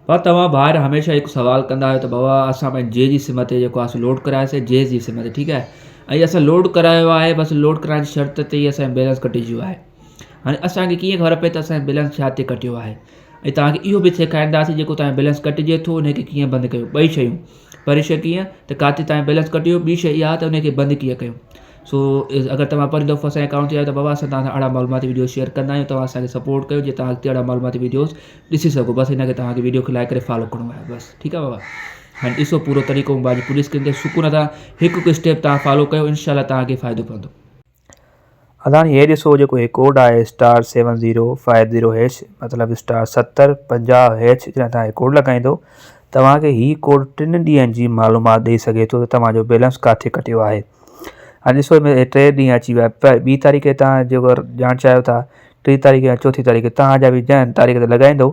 پر توهان ڀائر هميشه هڪ سوال ڪندا آهيو ته بابا اسان پنهنجي جي جي سم تي جيڪو آهي سو لوڊ ڪرايوسي جي جي سم تي ٺيڪ آهي ۽ اسان لوڊ ڪرايو آهي بس لوڊ ڪرائڻ جي شرط تي ئي اسان جو بيلنس ڪٽجي ويو آهي هاڻي اسانکي ڪيئن خبر پئي ته اسانجو بيلنس ڇا تي ڪٽيو آهي ۽ توهانکي اهو به سيکارينداسين جيڪو توهانجو بيلنس ڪٽجي ٿو ان کي ڪيئن بند ڪيو ٻئي شيون پهرين شي ڪيئن ته ڪاٿي توهانجو بيلنس ڪٽيو ٻي شي اها ته ان کي بند ڪيئن ڪيو سو اگر توهان پهريون دفعو اسان جي اڪائونٽ تي آيا ته بابا اسان توهان سان اهڙا معلوماتي وڊيو شيئر ڪندا آهيون توهان اسان کي سپورٽ ڪيو جي توهان اڳتي اهڙا معلوماتي وڊيوز ڏسي سگهو بس هن کي توهان کي وڊيو کي لائڪ ڪري فالو ڪرڻو آهي بس ٺيڪ آهي بابا هاڻي ڏسو پورو طريقو موبائل جي پوري اسڪرين تي سڪون سان هڪ هڪ اسٽيپ توهان فالو ڪيو انشاء الله توهان کي فائدو پوندو. ادا هاڻي هي ڏسو جيڪو هي ڪوڊ آهي star seven zero five zero hash مطلب اسٽار ستر پنجاهه هيش جڏهن توهان هي ڪوڊ لڳائيندو توهان کي هي ڪوڊ ٽن ڏينهن جي معلومات ڏئي سگهي ٿو ته توهان جو بيلنس ڪاٿي ڪٽيو آهي هاڻي ڏسو هن ۾ ٽي ڏينهن اچي ويا ٻي تاريخ توهان جيڪو ڄاڻ چاهيو ٿا ٽي تاريخ يا چوٿي تاريخ توهان جا به جنهن تاريخ تي لڳائيندو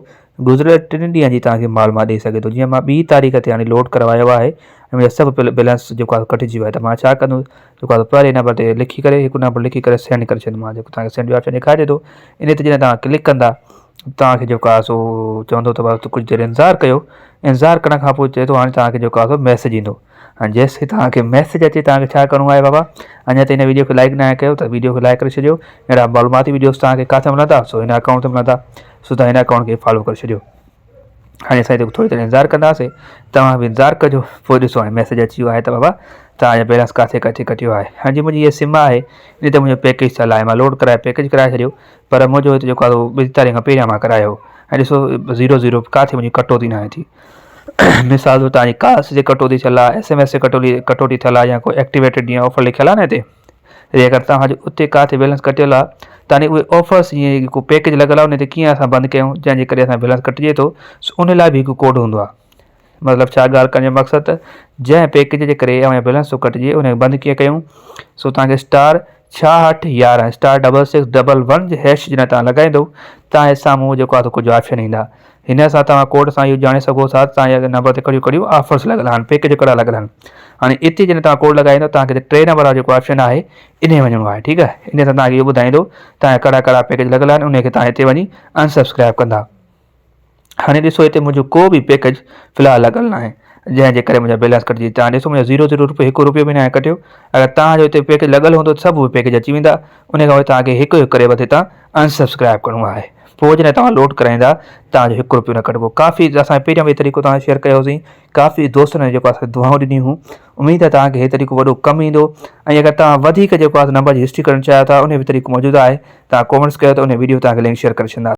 گذريل ٽن ڏينهن جي توهان کي معلومات ڏئي سگهي ٿو جيئن مان ٻي تاريخ تي هاڻي لوڊ ڪروايو آهي ۽ منهنجا سڀ بيلنس جيڪو آهي ڪٽجي ويو آهي ته مان ڇا ڪندس جيڪو آهي پهرين نمبر تي لکي ڪري هڪ نمبر لکي ڪري سينڊ ڪري ڇڏيندومانس جيڪو توهان کي سينڊ جو آپشن ڏيکارجي ٿو ان تي جڏهن توهان ڪلڪ ڪندا توهان کي جيڪو آهي سو چوندو ته بس ڪجهه دير انتظار ڪيو انتظار ڪرڻ کان پوء چئي ٿو هاڻي توهان کي جيڪو آهي سو ميسج ايندو هاڻي جيسين توهان کي ميسج اچي توهان کي ڇا ڪرڻو آهي بابا اڃا تائين هن ويڊيو کي لائڪ ناهي ڪيو ته ويڊيو کي لائڪ ڪري ڇڏيو اهڙا معلوماتي ويڊيوز توهان کي ڪاٿي ملندا سو هن اڪائونٽ تي ملندا سو توهان هن اڪائونٽ کي فالو ڪري ڇڏيو هاڻي اسان هتي ٿوري دير انتظار ڪنداسين توهان به انتظار ڪجو پوء ڏسو هاڻي ميسج اچي ويو آهي ته بابا توهان جو بيلنس ڪاٿي ڪاٿي ڪٽيو آهي هاڻي جي منهنجي هيء سم آهي ان تي منهنجو پيڪيج ٿيل آهي مان لوڊ ڪرائي پيڪيج ڪرائي ڇڏيو پر منهنجو هتي جيڪو آهي ٻي تاريخ کان پهريان مان ڪرايو هاڻي ڏسو زيرو زيرو ڪاٿي منهنجي ڪٽوتي ناهي ٿي مثال طور توهان جي ڪالس جي ڪٽوتي ٿيل آهي ايس ايم ايس جي ڪٽوتي ڪٽوتي ٿيل آهي يا ڪو ايڪٽيويٽيڊ جيئن آفر لکيل آهي نه هتي جيڪر توهان جو اتي ڪاٿي بيلنس ڪٽيل آهي تاني اهي آفرس جيئن ڪو پيڪيج لڳل آهي ان تي ڪيئن اسان بند ڪيون جنهن جي ڪري اسان بيلنس ڪٽجي ٿو سو ان لاء به هڪ ڪوڊ هوندو آهي مطلب ڇا ڳالهه ڪرڻ جو مقصد ته جنهن پيڪيج جي ڪري اوهان جو بيلنس ٿو ڪٽجي ان کي بند ڪيئن ڪيون سو توهان کي اسٽار ڇاهٺ يارهن star double six double one جي هيش جڏهن توهان لڳائيندو توهان جي سامهون جيڪو آهي سو ڪجهه آپشن ايندا هن سان توهان ڪوڊ سان اهو ڄاڻي سگهو ٿا ته توهان جي نمبر تي ڪهڙيون ڪهڙيون آفرس لڳل آهن پيڪيج ڪهڙا لڳل آهن هاڻي اتي جڏهن توهان ڪوڊ لڳائيندو توهان کي ٽي نمبر وارو جيڪو آپشن آهي انهي وڃڻو آهي ٺيڪ آهي انهي سان توهان کي اهو ٻڌائيندو توهان جا ڪهڙا ڪهڙا پيڪيج لڳل آهن انهي کي توهان هتي وڃي ان سبسڪرائب ڪندا هاڻي ڏسو هتي منهنجو ڪو به پيڪيج في الحال لڳل ناهي جنهن جي ڪري منهنجا بيلنس ڪٽجي توهان ڏسو منهنجو زيرو زيرو روپيو هڪ روپيو به ناهي ڪٽيو اگر توهان جو هتي پيڪيج لڳل هوندو ته سڀ اهي پيڪيج اچي ويندا ان کان پوء توهان کي هڪ هڪ ڪري بس هتان ان سبسڪرائب ڪرڻو آهي پوء جڏهن توهان لوڊ ڪرائيندا توهان جو هڪ روپيو نه ڪٽبو ڪافي اسان پهريان به طريقو توهان شيئر ڪيوسين ڪافي دوستن جيڪو اسان دعائون ڏنيون هيون اميد آهي توهان کي هي طريقو وڏو ڪم ايندو ۽ اگر توهان وڌيڪ جيڪو آهي نمبر جي هسٽري ڪرڻ چاهيو ٿا ان به طريقو موجود آهي توهان ڪومنٽس ڪيو ته ان ويڊيو توهان کي لنڪ شيئر ڪري ڇڏنداسين.